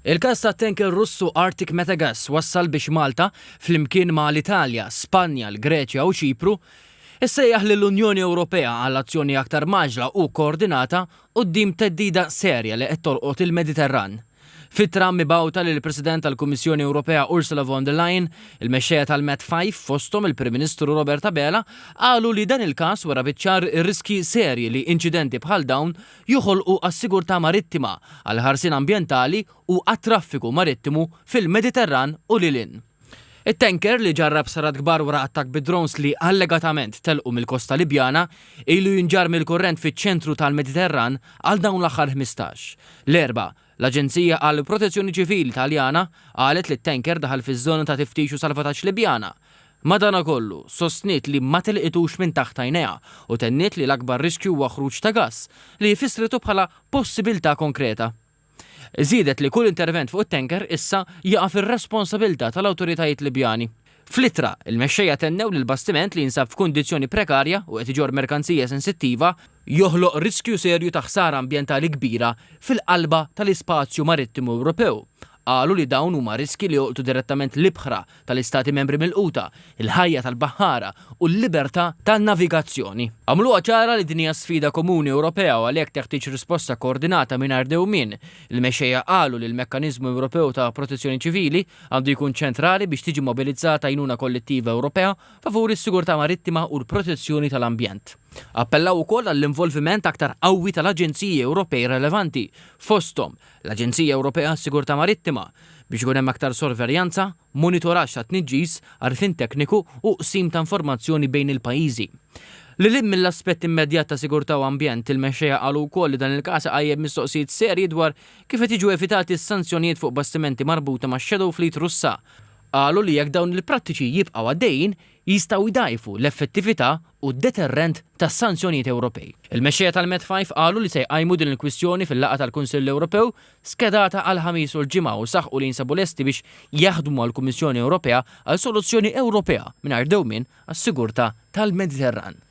Il-każ tat-tanker Russu Arctic Metagas wassal biex Malta, flimkien ma' l-Italja, Spanja, l-Greċja u Ċipru, issejjaħ lill-Unjoni Ewropea għal azzjoni aktar mgħaġġla u koordinata quddiem theddida serja li qed tolqot il-Mediterran. F'ittra mibgħuta lill-President tal-Kummissjoni Ewropea Ursula von der Leyen, il-mexxejja tal-Med Five, fosthom il-Prim Ministru Robert Abela, qalu li dan il-każ wera biċ-ċar ir-riskji serji li inċidenti bħal dawn joħolqu għas-sigurtà marittima, għall-ħarsien ambjentali u għat-traffiku marittimu fil-Mediterran u lil hinn. It-tanker, li ġarrab ħsarat kbar wara attakk bid-drones li allegatament telqu mill-kosta Libjana, ilu jinġarr mill-kurrent fiċ-ċentru tal-Mediterran għal dawn l-aħħar 15. L-Erbgħa, l-Aġenzija għall-Protezzjoni Ċivili Taljana qalet li t-tanker daħal fiż-żona ta' tiftix u salvataġġ Libjana. Madanakollu, sostniet li ma telqitux minn taħt għajnejha u tenniet li l-akbar riskju huwa ħruġ ta' gass, li fissritu bħala possibilità konkreta. Żiedet li kull intervent fuq it-tanker issa jaqa' fir-responsabilità tal-awtoritajiet Libjani. Fl-ittra, il-mexxejja tennew li l-bastiment li jinsab f'kundizzjoni prekarja u qed iġorr merkanzija sensittiva, joħloq riskju serju ta' ħsara ambjentali kbira fil-qalba tal-ispazju marittimu Ewropew. Qalu li dawn huma riskji li jolqtu direttament l-ibħra tal-Istati Membri milquta, il-ħajja tal-baħħara u l-libertà tan-navigazzjoni. Għamluha ċara li din hija sfida komuni Ewropea u għalhekk teħtieġ risposta koordinata mingħajr dewmien. Il-mexxejja qalu li l-Mekkaniżmu Ewropew ta' Protezzjoni Ċivili għandu jkun ċentrali biex tiġi mobilizzata għajnuna kollettiva Ewropea favur is-sigurtà marittima u l-protezzjoni tal-ambjent. Appellaw ukoll għall-involviment aktar qawwi tal-aġenziji Ewropej relevanti, fosthom l-Aġenzija Ewropea għas-Sigurtà Marittima, biex ikun hemm aktar sorveljanza, monitoraġġ tat-tniġġis, għarfien tekniku u qsim ta' informazzjoni bejn il-pajjiżi. Lil hinn mill-aspett immedjat ta' sigurtà u ambjent, il-mexxejja qalu wkoll li dan il-każ iqajjem mistoqsijiet serji dwar kif qed jiġu evitati s-sanzjonijiet fuq bastimenti marbuta max-shadow fleet Russa. Qalu li jekk dawn il-prattiċi jibqgħu għaddejjin, jistgħu jdgħajfu l-effettività u d-deterrent tas-sanzjonijiet Ewropej. Il-mexxejja tal-Med Five qalu li se jqajmu din il-kwistjoni fil-laqgħa tal-Kunsill Ewropew skedata għall-Ħamis u l-Ġimgħa u saħqu li jinsabu lesti biex jaħdmu mal-Kummissjoni Ewropea għal soluzzjoni Ewropea mingħajr dewmien għas-sigurtà tal-Mediterran.